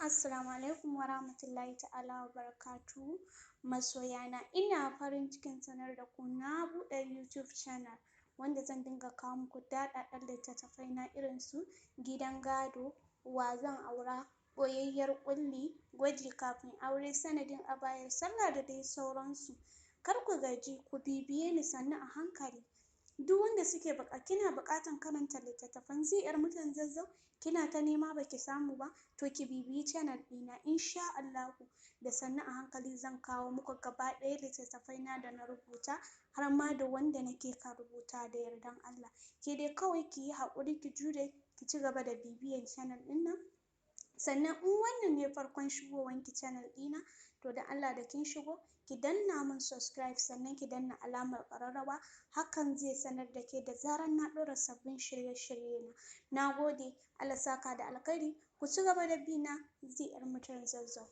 Assalamu alaikum warahmatullahi ta'ala wa barakatuhu. Masoyana, ina farin cikin sanar da ku na buɗe YouTube channel wanda zan dinga kawo muku daɗaɗɗen littattafai na irin su Gidan Gado, Wa Zan Aura, Ɓoyayyiyar Ƙulli, Gwaji Kafin Aure, Sanadin Abayar Sallah da dai sauransu. Kar ku gaji, ku bibiye ni sannu a hankali. Duk wanda suke kina buƙatan karanta littattafan Zee 'Yar Mutan Zazzau, kina ta nema baki samu ba, to ki bibiyi channel ɗina. Insha Allahu, da sannu a hankali zan kawo muku gaba ɗaya littattafai na da na rubuta, har ma da wanda nake kan rubuta, da yardan Allah. Ke dai kawai ki yi haƙuri, ki jure, ki ci gaba da bibiyan channel ɗin nan. Sannan in wannan ne farkon shigowanki channel ɗina, to da Allah da kin shigo ki danna min subscribe, sannan ki danna alamar ƙararrawa. Hakan zai sanar da ke da zarar na ɗora sabbin shirye-shirye na. Nagode, Allah saka da alkhairi. Ku ci gaba da bi na, Zee 'Yar Mutan Zazzau.